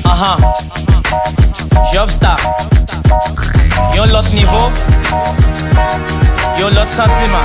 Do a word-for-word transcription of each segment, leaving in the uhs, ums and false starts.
Ahan. Jovstar. Yon lòt nivo, yon lòt santiman.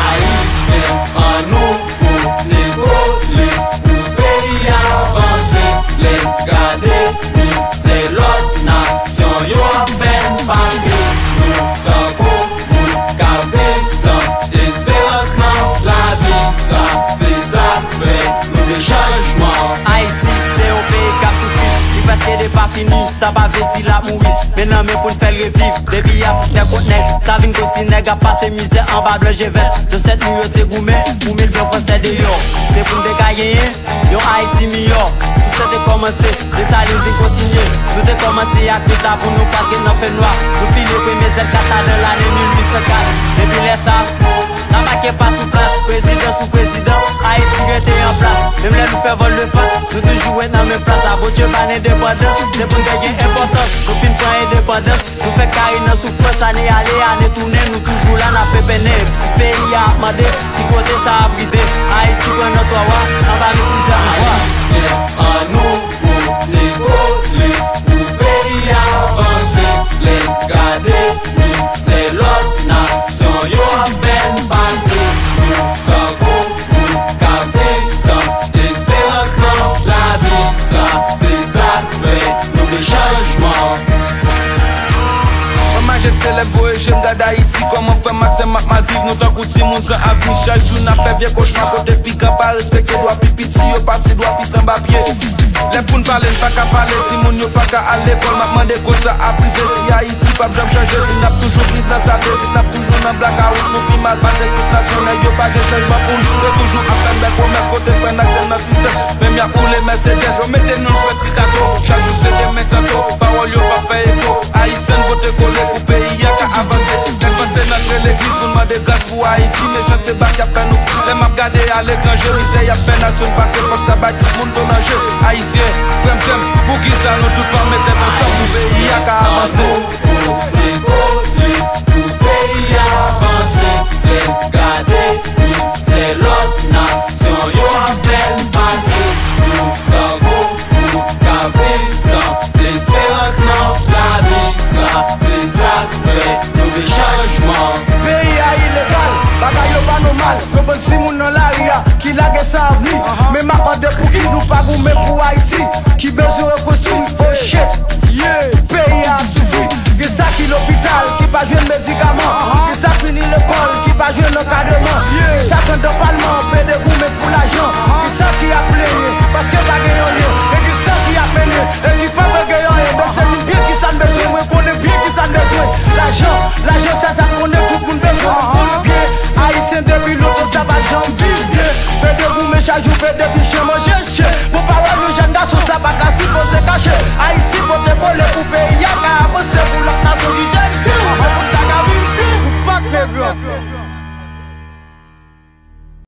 Ayisyen, annou pote kole pou peyi a vanse. Lè n gade mizè lòt nasyon yo ap fè n pase, nou tankou moun k ap viv san esperans nan lavi sa. Se sa k fè nou vle chanjman. Ayiti se yon peyi k ap soufri, li prèske depa fini, sa pa vle di l ap mouri. Men nan men pou n fè l reviv, depi y ap fè kont nèg, sa vin konsi nèg ap pase mizè anba blan je vèt. Zansèt nou yo te goumen pou mil blan fransè deyò. Se pou n te ka genyen yon Ayiti miyò. Tout sa te kòmanse, Desalin vin kontinye. Nou te kòmanse ak lit la pou nou pa t ret nan fènwa. Nou file premye zèl kat la nan lane mil uit san kat. Depi lè sa, tabake pa sou plas, prezidan sou prezidan, Ayiti rete an plas. Menm lè nou fè vòl de fas, nou toujou ret nan menm plas la. Bondye ba n endepandans, se pou n te gen enpòtans. Nou fin pran endepandans, nou fè kare nan soufrans, ane ale, ane tounen, nou toujou la, n ap pepennen. Ti peyi a ap mande, ki kote sa ap rive? Ayiti pran nan twa wa, anba mizè pouvwa. Ayisyen, annou pote kole pou peyi a vanse. Lè n gade mizè lòt nasyon yo ap fè n pase, nou tankou moun k ap viv san esperans nan lavi sa. Se sa k fè nou vle chanjman. Mwen majeste lè m voye je m gade Ayiti, kòman frè m ak sè m ap mal viv, nou tankou timoun san avni. Chak jou n ap fè vye kochma kote piga pa respekte dwa pi piti, yo pase dwa pis anba pye. Lè pou n pale, n pa ka pale, timoun yo pa ka al lekòl. M ap mande kote sa ap rive, si Ayiti p ap janm chanje, si n ap toujou viv nan sate, si n ap toujou nan blakawout, nou pi mal pase tout nasyon. Nèg yo pa gen chanjman pou n, yo toujou ap fè n bèl pwomès, kote frè n ak sè n nan tristès. Menm y ap woule Mercedes, yo mete nou jwe ti tato. Chak jou se demen tanto, pawòl yo p ap fè eko. Ayisyen, vote kole pou peyi a ka avanse. Nèg panse n antre legliz pou n mande gras pou Ayiti, mechanste pa k y ap fè nou fri. Lè m ap gade aletranje, mizè y ap fè nasyon n pase, fòk sa bay tout moun do nan je. Ayisyen, frè m, sè m, poukisa nou tout pa met tèt ansanm pou peyi a ka avanse? Pote kole pou peyi a vanse. Lè n gade mizè lòt nasyon yo ap fè n pase, nou tankou moun k ap viv san esperans nan lavi sa. Se sa k fè nou vle chanjman. Peyi a ilegal, bagay yo pa nòmal. Yon bann timoun nan lari a ki lage san avni. Men m ap mande pouki nou pa goumen pou Ayiti ki bezwen rekonstwi. Oh shit, yeah. Peyi a ap soufri. Gen sa ki lopital ki pa jwenn medikaman. Gen sa k fini lekòl ki pa jwenn ankadreman. Gen sa k anndan palman pede goumen pou lajan. Gen sa ki ap plenyen paske pa gen anyen. E gen sa ki ap plenyen e ki pa vle gen anyen. Bon, se di m byen kisa n bezwen, mwen konnen byen kisa n bezwen. Lajan, lajan se sa m konnen tout moun bezwen. M konnen byen, Ayisyen depi lontan sa pa janm viv byen. Pede goumen chak jou, pede